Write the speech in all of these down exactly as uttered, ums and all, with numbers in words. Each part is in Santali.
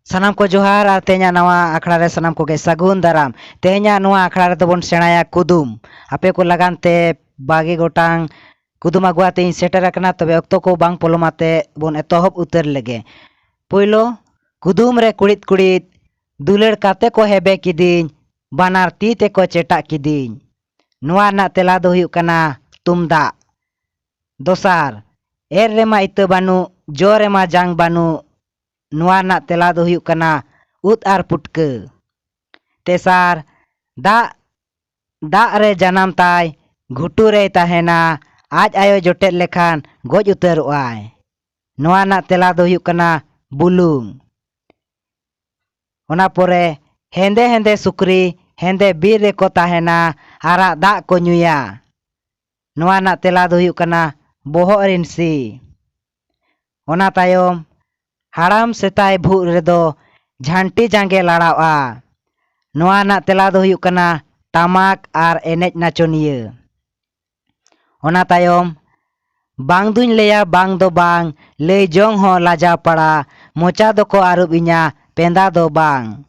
ᱥᱟᱱᱟᱢ ᱠᱚ ᱡᱚᱦᱟᱨ ᱟᱨ ᱛᱮᱦᱮᱧᱟᱜ ᱱᱟᱣᱟ ᱟᱠᱷᱲᱟ ᱨᱮ ᱥᱟᱱᱟᱢ ᱠᱚᱜᱮ ᱥᱟᱹᱜᱩᱱ ᱫᱟᱨᱟᱢ᱾ ᱛᱮᱦᱮᱧᱟᱜ ᱱᱚᱣᱟ ᱟᱠᱷᱲᱟ ᱨᱮᱫᱚ ᱵᱚᱱ ᱥᱮᱬᱟᱭᱟ ᱠᱩᱫᱩᱢ᱾ ᱟᱯᱮ ᱠᱚ ᱞᱟᱜᱟᱱ ᱛᱮ ᱵᱟᱜᱮ ᱜᱚᱴᱟᱝ ᱠᱩᱫᱩᱢ ᱟᱹᱜᱩ ᱟᱛᱮ ᱤᱧ ᱥᱮᱴᱮᱨ ᱟᱠᱟᱱᱟ, ᱛᱚᱵᱮ ᱚᱠᱛᱚ ᱠᱚ ᱵᱟᱝ ᱯᱚᱞᱚᱢ ᱟᱛᱮ ᱵᱚᱱ ᱮᱛᱚᱦᱚᱵ ᱩᱛᱟᱹᱨ ᱞᱮᱜᱮ᱾ ᱯᱳᱭᱞᱳ ᱠᱩᱫᱩᱢ ᱨᱮ ᱠᱩᱲᱤᱫ ᱠᱩᱲᱤᱫ ᱫᱩᱞᱟᱹᱲ ᱠᱟᱛᱮ ᱠᱚ ᱦᱮᱵᱮ ᱠᱤᱫᱤᱧ, ᱵᱟᱱᱟᱨ ᱛᱤ ᱛᱮᱠᱚ ᱪᱮᱴᱟᱜ ᱠᱤᱫᱤᱧ᱾ ᱱᱚᱣᱟ ᱨᱮᱱᱟᱜ ᱛᱮᱞᱟ ᱫᱚ ᱦᱩᱭᱩᱜ ᱠᱟᱱᱟ ᱛᱩᱢᱫᱟᱜ᱾ ᱫᱚᱥᱟᱨ, ᱮᱨ ᱨᱮᱢᱟ ᱤᱛᱟᱹ ᱵᱟᱹᱱᱩᱜ, ᱡᱚ ᱨᱮᱢᱟ ᱡᱟᱝ ᱵᱟᱹᱱᱩᱜ᱾ ᱱᱚᱣᱟ ᱨᱮᱱᱟᱜ ᱛᱮᱞᱟ ᱫᱚ ᱦᱩᱭᱩᱜ ᱠᱟᱱᱟ ᱩᱫ ᱟᱨ ᱯᱩᱴᱠᱟᱹ᱾ ᱛᱮᱥᱟᱨ, ᱫᱟᱜ, ᱫᱟᱜ ᱨᱮ ᱡᱟᱱᱟᱢ ᱛᱟᱭ, ᱜᱷᱩᱴᱩ ᱨᱮᱭ ᱛᱟᱦᱮᱱᱟ, ᱟᱡ ᱟᱭᱳ ᱡᱚᱴᱮᱫ ᱞᱮᱠᱷᱟᱱ ᱜᱚᱡ ᱩᱛᱟᱹᱨᱚᱜᱼᱟᱭ᱾ ᱱᱚᱣᱟ ᱨᱮᱱᱟᱜ ᱛᱮᱞᱟ ᱫᱚ ᱦᱩᱭᱩᱜ ᱠᱟᱱᱟ ᱵᱩᱞᱩᱝ᱾ ᱚᱱᱟ ᱯᱚᱨᱮ, ᱦᱮᱸᱫᱮ ᱦᱮᱸᱫᱮ ᱥᱩᱠᱨᱤ ᱦᱮᱸᱫᱮ ᱵᱤᱨ ᱨᱮᱠᱚ ᱛᱟᱦᱮᱱᱟ, ᱟᱨᱟᱜ ᱫᱟᱜ ᱠᱚ ᱧᱩᱭᱟ᱾ ᱱᱚᱣᱟ ᱨᱮᱱᱟᱜ ᱛᱮᱞᱟ ᱫᱚ ᱦᱩᱭᱩᱜ ᱠᱟᱱᱟ ᱵᱚᱦᱚᱜ ᱨᱤᱱ ᱥᱤ᱾ ᱚᱱᱟ ᱛᱟᱭᱚᱢ, ᱦᱟᱲᱟᱢ ᱥᱮᱛᱟᱭ ᱵᱷᱩᱜ ᱨᱮᱫᱚ ᱡᱷᱟᱱᱴᱤ ᱡᱟᱸᱜᱮ ᱞᱟᱲᱟᱣᱜᱼᱟ᱾ ᱱᱚᱣᱟ ᱨᱮᱱᱟᱜ ᱛᱮᱞᱟ ᱫᱚ ᱦᱩᱭᱩᱜ ᱠᱟᱱᱟ ᱴᱟᱢᱟᱠ ᱟᱨ ᱮᱱᱮᱡ ᱱᱟᱪᱚᱱᱤᱭᱟᱹ᱾ ᱚᱱᱟ ᱛᱟᱭᱚᱢ, ᱵᱟᱝ ᱫᱩᱧ ᱞᱟᱹᱭᱟ ᱵᱟᱝ ᱫᱚ ᱵᱟᱝ, ᱞᱟᱹᱭ ᱡᱚᱝ ᱦᱚᱸ ᱞᱟᱡᱟᱣ ᱯᱟᱲᱟ, ᱢᱚᱪᱟ ᱫᱚᱠᱚ ᱟᱹᱨᱩᱵ ᱤᱧᱟ, ᱯᱮᱸᱫᱟ ᱫᱚ ᱵᱟᱝ᱾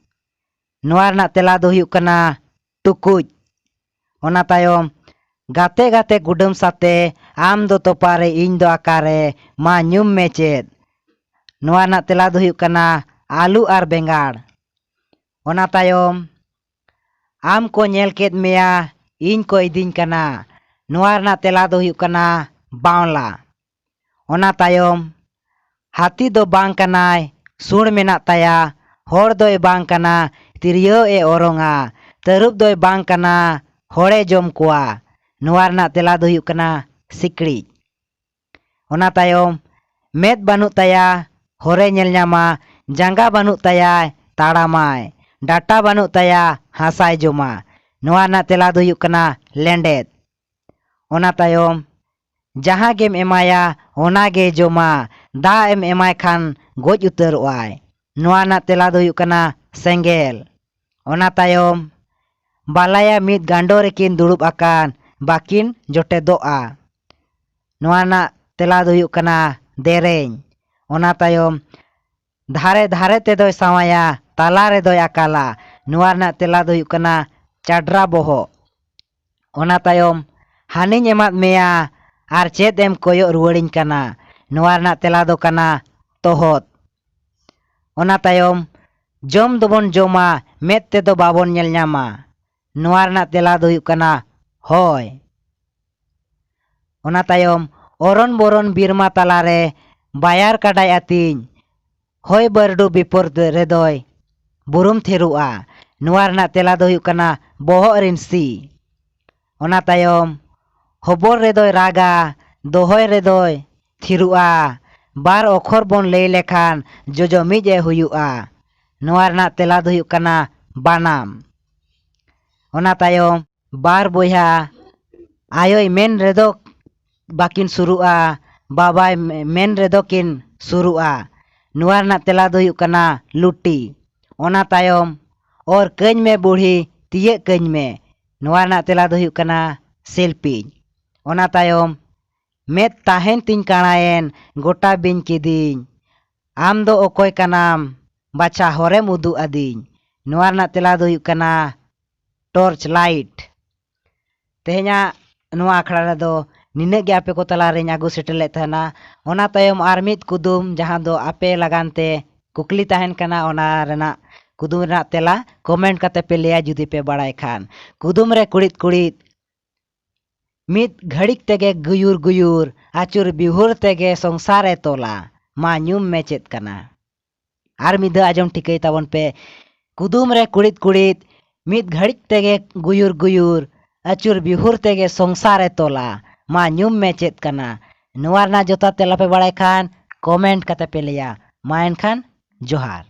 ᱱᱚᱣᱟ ᱨᱮᱱᱟᱜ ᱛᱮᱞᱟ ᱫᱚ ᱦᱩᱭᱩᱜ ᱠᱟᱱᱟ ᱴᱩᱠᱩᱡ᱾ ᱚᱱᱟ ᱛᱟᱭᱚᱢ, ᱜᱟᱛᱮ ᱜᱟᱛᱮ ᱠᱩᱰᱟᱹᱢ ᱥᱟᱛᱮ, ᱟᱢ ᱫᱚ ᱛᱚᱯᱟᱨᱮ, ᱤᱧ ᱫᱚ ᱟᱠᱟᱨᱮ, ᱢᱟ ᱧᱩᱢ ᱢᱮ ᱪᱮᱫ? ᱱᱚᱣᱟ ᱨᱮᱱᱟᱜ ᱛᱮᱞᱟ ᱫᱚ ᱦᱩᱭᱩᱜ ᱠᱟᱱᱟ ᱟᱹᱞᱩ ᱟᱨ ᱵᱮᱸᱜᱟᱲ᱾ ᱚᱱᱟ ᱛᱟᱭᱚᱢ, ᱟᱢ ᱠᱚ ᱧᱮᱞ ᱠᱮᱫ ᱢᱮᱭᱟ, ᱤᱧ ᱠᱚ ᱤᱫᱤᱧ ᱠᱟᱱᱟ᱾ ᱱᱚᱣᱟ ᱨᱮᱱᱟᱜ ᱛᱮᱞᱟ ᱫᱚ ᱦᱩᱭᱩᱜ ᱠᱟᱱᱟ ᱵᱟᱣᱞᱟ᱾ ᱚᱱᱟ ᱛᱟᱭᱚᱢ, ᱦᱟᱹᱛᱤ ᱫᱚ ᱵᱟᱝ ᱠᱟᱱᱟᱭ, ᱥᱩᱬ ᱢᱮᱱᱟᱜ ᱛᱟᱭᱟ, ᱦᱚᱲ ᱫᱚᱭ ᱵᱟᱝ ᱠᱟᱱᱟ, ᱛᱤᱨᱭᱳ ᱮ ᱚᱨᱚᱝᱟ, ᱛᱟᱹᱨᱩᱵ ᱫᱚᱭ ᱵᱟᱝ ᱠᱟᱱᱟ, ᱦᱚᱲᱮ ᱡᱚᱢ ᱠᱚᱣᱟ᱾ ᱱᱚᱣᱟ ᱨᱮᱱᱟᱜ ᱛᱮᱞᱟ ᱫᱚ ᱦᱩᱭᱩᱜ ᱠᱟᱱᱟ ᱥᱤᱠᱲᱤᱡ᱾ ᱚᱱᱟ ᱛᱟᱭᱚᱢ, ᱢᱮᱫ ᱵᱟᱹᱱᱩᱜ ᱛᱟᱭᱟ, ᱦᱚᱨᱮ ᱧᱮᱞ ᱧᱟᱢᱟ, ᱡᱟᱸᱜᱟ ᱵᱟᱹᱱᱩᱜ ᱛᱟᱭᱟ, ᱛᱟᱲᱟᱢᱟᱭ, ᱰᱟᱴᱟ ᱵᱟᱹᱱᱩᱜ ᱛᱟᱭᱟ, ᱦᱟᱥᱟᱭ ᱡᱚᱢᱟ᱾ ᱱᱚᱣᱟ ᱨᱮᱱᱟᱜ ᱛᱮᱞᱟ ᱫᱚ ᱦᱩᱭᱩᱜ ᱠᱟᱱᱟ ᱞᱮᱸᱰᱮᱫ᱾ ᱚᱱᱟ ᱛᱟᱭᱚᱢ, ᱡᱟᱦᱟᱸ ᱜᱮᱢ ᱮᱢᱟᱭᱟ, ᱚᱱᱟ ᱜᱮᱭ ᱡᱚᱢᱟ᱾ ᱫᱟᱜ ᱮᱢ ᱮᱢᱟᱭ ᱠᱷᱟᱱ ᱜᱚᱡ ᱩᱛᱟᱹᱨᱚᱜᱼᱟᱭ᱾ ᱱᱚᱣᱟ ᱨᱮᱱᱟᱜ ᱛᱮᱞᱟ ᱫᱚ ᱦᱩᱭᱩᱜ ᱠᱟᱱᱟ ᱥᱮᱸᱜᱮᱞ᱾ ᱚᱱᱟ ᱛᱟᱭᱚᱢ, ᱵᱟᱞᱟᱭᱟ ᱢᱤᱫ ᱜᱟᱸᱰᱚ ᱨᱮᱠᱤᱱ ᱫᱩᱲᱩᱵ ᱟᱠᱟᱱ, ᱵᱟᱹᱠᱤᱱ ᱡᱚᱴᱮᱫᱚᱜᱼᱟ᱾ ᱱᱚᱣᱟ ᱨᱮᱱᱟᱜ ᱛᱮᱞᱟ ᱫᱚ ᱦᱩᱭᱩᱜ ᱠᱟᱱᱟ ᱫᱮᱨᱮᱧ᱾ ᱚᱱᱟ ᱛᱟᱭᱚᱢ, ᱫᱷᱟᱨᱮ ᱫᱷᱟᱨᱮ ᱛᱮᱫᱚᱭ ᱥᱟᱶᱟᱭᱟ, ᱛᱟᱞᱟ ᱨᱮᱫᱚᱭ ᱟᱠᱟᱞᱟ᱾ ᱱᱚᱣᱟ ᱨᱮᱱᱟᱜ ᱛᱮᱞᱟ ᱫᱚ ᱦᱩᱭᱩᱜ ᱠᱟᱱᱟ ᱪᱟᱰᱨᱟ ᱵᱚᱦᱚᱜ᱾ ᱚᱱᱟ ᱛᱟᱭᱚᱢ, ᱦᱟᱹᱱᱤᱧ ᱮᱢᱟᱫ ᱢᱮᱭᱟ ᱟᱨ ᱪᱮᱫ ᱮᱢ ᱠᱚᱭᱚᱜ ᱨᱩᱣᱟᱹᱲᱤᱧ ᱠᱟᱱᱟ? ᱱᱚᱣᱟ ᱨᱮᱱᱟᱜ ᱛᱮᱞᱟ ᱫᱚ ᱠᱟᱱᱟ ᱛᱚᱦᱚᱫ᱾ ᱚᱱᱟ ᱛᱟᱭᱚᱢ, ᱡᱚᱢ ᱫᱚᱵᱚᱱ ᱡᱚᱢᱟ, ᱢᱮᱫ ᱛᱮᱫᱚ ᱵᱟᱵᱚᱱ ᱧᱮᱞ ᱧᱟᱢᱟ᱾ ᱱᱚᱣᱟ ᱨᱮᱱᱟᱜ ᱛᱮᱞᱟ ᱫᱚ ᱦᱩᱭᱩᱜ ᱠᱟᱱᱟ ᱦᱚᱭ᱾ ᱚᱱᱟ ᱛᱟᱭᱚᱢ, ᱚᱨᱚᱱ ᱵᱚᱨᱚᱱ ᱵᱤᱨᱢᱟ ᱛᱟᱞᱟᱨᱮ ᱵᱟᱭᱟᱨ ᱠᱟᱰᱟᱭ ᱟᱹᱛᱤᱧ, ᱦᱚᱭ ᱵᱟᱹᱨᱰᱩ ᱵᱤᱯᱚᱫ ᱨᱮᱫᱚᱭ ᱵᱩᱨᱩᱢ ᱛᱷᱤᱨᱚᱜᱼᱟ᱾ ᱱᱚᱣᱟ ᱨᱮᱱᱟᱜ ᱛᱮᱞᱟ ᱫᱚ ᱦᱩᱭᱩᱜ ᱠᱟᱱᱟ ᱵᱚᱦᱚᱜ ᱨᱤᱱᱥᱤ᱾ ᱚᱱᱟ ᱛᱟᱭᱚᱢ, ᱦᱚᱵᱚᱨ ᱨᱮᱫᱚᱭ ᱨᱟᱜᱟ, ᱫᱚᱦᱚᱭ ᱨᱮᱫᱚᱭ ᱛᱷᱤᱨᱚᱜᱼᱟ᱾ ᱵᱟᱨ ᱚᱠᱷᱚᱨ ᱵᱚᱱ ᱞᱟᱹᱭ ᱞᱮᱠᱷᱟᱱ ᱡᱚᱡᱚ ᱢᱤᱫ ᱮ ᱦᱩᱭᱩᱜᱼᱟ᱾ ᱱᱚᱣᱟ ᱨᱮᱱᱟᱜ ᱛᱮᱞᱟ ᱫᱚ ᱦᱩᱭᱩᱜ ᱠᱟᱱᱟ ᱵᱟᱱᱟᱢ᱾ ᱚᱱᱟ ᱛᱟᱭᱚᱢ, ᱵᱟᱨ ᱵᱚᱭᱦᱟ, ᱟᱭᱳᱭ ᱢᱮᱱ ᱨᱮᱫᱚ ᱵᱟᱹᱠᱤᱱ ᱥᱩᱨᱩᱜᱼᱟ, ᱵᱟᱵᱟᱭ ᱢᱮ-, ᱢᱮᱱ ᱨᱮᱫᱚ ᱠᱤᱱ ᱥᱩᱨᱩᱜᱼᱟ᱾ ᱱᱚᱣᱟ ᱨᱮᱱᱟᱜ ᱛᱮᱞᱟ ᱫᱚ ᱦᱩᱭᱩᱜ ᱠᱟᱱᱟ ᱞᱩᱴᱤ᱾ ᱚᱱᱟ ᱛᱟᱭᱚᱢ, ᱚᱨ ᱠᱟᱹᱧ ᱢᱮ ᱵᱩᱲᱦᱤ, ᱛᱤᱭᱟᱹᱜ ᱠᱟᱹᱧ ᱢᱮ᱾ ᱱᱚᱣᱟ ᱨᱮᱱᱟᱜ ᱛᱮᱞᱟ ᱫᱚ ᱦᱩᱭᱩᱜ ᱠᱟᱱᱟ ᱥᱤᱞᱯᱤᱧ᱾ ᱚᱱᱟ ᱛᱟᱭᱚᱢ, ᱢᱮᱫ ᱛᱟᱦᱮᱱ ᱛᱤᱧ ᱠᱟᱬᱟᱭᱮᱱ, ᱜᱚᱴᱟ ᱵᱤᱧ ᱠᱤᱫᱤᱧ᱾ ᱟᱢ ᱫᱚ ᱚᱠᱚᱭ ᱠᱟᱱᱟᱢ? ᱵᱟᱪᱷᱟ ᱦᱚᱨᱮᱢ ᱩᱫᱩᱜ ᱟᱹᱫᱤᱧ᱾ ᱱᱚᱣᱟ ᱨᱮᱱᱟᱜ ᱛᱮᱞᱟ ᱫᱚ ᱦᱩᱭᱩᱜ ᱠᱟᱱᱟ ᱴᱚᱨᱪ ᱞᱟᱭᱤᱴ᱾ ᱛᱮᱦᱮᱧᱟᱜ ᱱᱚᱣᱟ ᱟᱠᱷᱲᱟ ᱨᱮᱫᱚ ᱱᱤᱱᱟᱹᱜ ᱜᱮ ᱟᱯᱮ ᱠᱚ ᱛᱟᱞᱟᱨᱮᱧ ᱟᱹᱜᱩ ᱥᱮᱴᱮᱨ ᱞᱮᱫ ᱛᱟᱦᱮᱱᱟ᱾ ᱚᱱᱟ ᱛᱟᱭᱚᱢ ᱟᱨ ᱢᱤᱫ ᱠᱩᱫᱩᱢ, ᱡᱟᱦᱟᱸ ᱫᱚ ᱟᱯᱮ ᱞᱟᱜᱟᱱ ᱛᱮ ᱠᱩᱠᱞᱤ ᱛᱟᱦᱮᱱ ᱠᱟᱱᱟ, ᱚᱱᱟ ᱨᱮᱱᱟᱜ ᱠᱩᱫᱩᱢ ᱨᱮᱱᱟᱜ ᱛᱮᱞᱟ ᱠᱚᱢᱮᱱᱴ ᱠᱟᱛᱮ ᱯᱮ ᱞᱟᱹᱭᱟ ᱡᱩᱫᱤ ᱯᱮ ᱵᱟᱲᱟᱭ ᱠᱷᱟᱱ᱾ ᱠᱩᱫᱩᱢ ᱨᱮ ᱠᱩᱲᱤᱫ ᱠᱩᱲᱤᱫ, ᱢᱤᱫ ᱜᱷᱟᱹᱲᱤᱠ ᱛᱮᱜᱮ ᱜᱩᱭᱩᱨ ᱜᱩᱭᱩᱨ, ᱟᱹᱪᱩᱨ ᱵᱤᱦᱩᱨ ᱛᱮᱜᱮ ᱥᱚᱝᱥᱟᱨ ᱮ ᱛᱚᱞᱟ᱾ ᱢᱟ ᱧᱩᱢ ᱢᱮ ᱪᱮᱫ ᱠᱟᱱᱟ? ᱟᱨ ᱢᱤᱫ ᱫᱷᱟᱣ ᱟᱸᱡᱚᱢ ᱴᱷᱤᱠᱟᱹᱭ ᱛᱟᱵᱚᱱ ᱯᱮ᱾ ᱠᱩᱫᱩᱢ ᱨᱮ ᱠᱩᱲᱤᱫ ᱠᱩᱲᱤᱫ, ᱢᱤᱫ ᱜᱷᱟᱹᱲᱤᱠ ᱛᱮᱜᱮ ᱜᱩᱭᱩᱨ ᱜᱩᱭᱩᱨ, ᱟᱹᱪᱩᱨ ᱵᱤᱦᱩᱨ ᱛᱮᱜᱮ ᱥᱚᱝᱥᱟᱨ ᱮ ᱛᱚᱞᱟ᱾ ᱢᱟ ᱧᱩᱢ ᱢᱮ ᱪᱮᱫ ᱠᱟᱱᱟ? ᱱᱚᱣᱟ ᱨᱮᱱᱟᱜ ᱡᱚᱛᱷᱟᱛ ᱛᱮᱞᱟ ᱯᱮ ᱵᱟᱲᱟᱭ ᱠᱷᱟᱱ ᱠᱚᱢᱮᱱᱴ ᱠᱟᱛᱮ ᱯᱮ ᱞᱟᱹᱭᱟ᱾ ᱢᱟ ᱮᱱᱠᱷᱟᱱ ᱡᱚᱦᱟᱨ᱾